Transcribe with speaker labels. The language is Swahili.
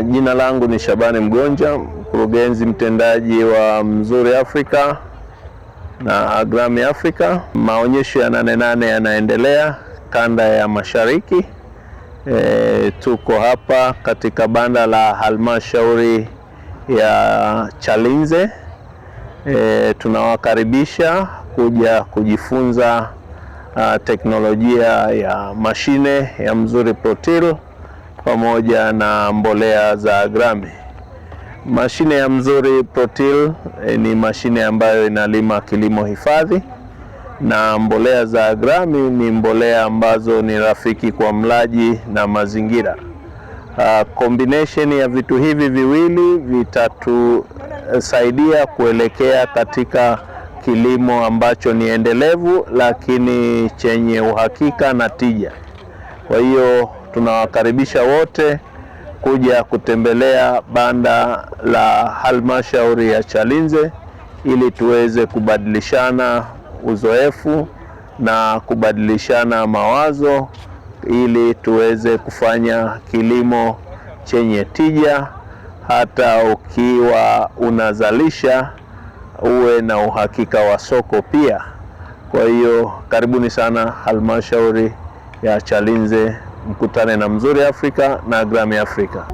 Speaker 1: Jina langu ni Shabani Mgonja, mkurugenzi mtendaji wa Mzuri Afrika na Agrami Africa. Maonyesho ya Nane Nane yanaendelea kanda ya Mashariki. Tuko hapa katika banda la halmashauri ya Chalinze. Tunawakaribisha kuja kujifunza teknolojia ya mashine ya Mzuri Protil pamoja na mbolea za Agrami. Mashine ya Mzuri Protil ni mashine ambayo inalima kilimo hifadhi, na mbolea za Agrami ni mbolea ambazo ni rafiki kwa mlaji na mazingira. Combination ya vitu hivi viwili vitatusaidia kuelekea katika kilimo ambacho ni endelevu lakini chenye uhakika na tija. Kwa hiyo tunawakaribisha wote kuja kutembelea banda la halmashauri ya Chalinze ili tuweze kubadilishana uzoefu na kubadilishana mawazo ili tuweze kufanya kilimo chenye tija, hata ukiwa unazalisha uwe na uhakika wa soko pia. Kwa hiyo karibuni sana halmashauri ya Chalinze, mkutane na Mzuri Afrika na Agrami Afrika.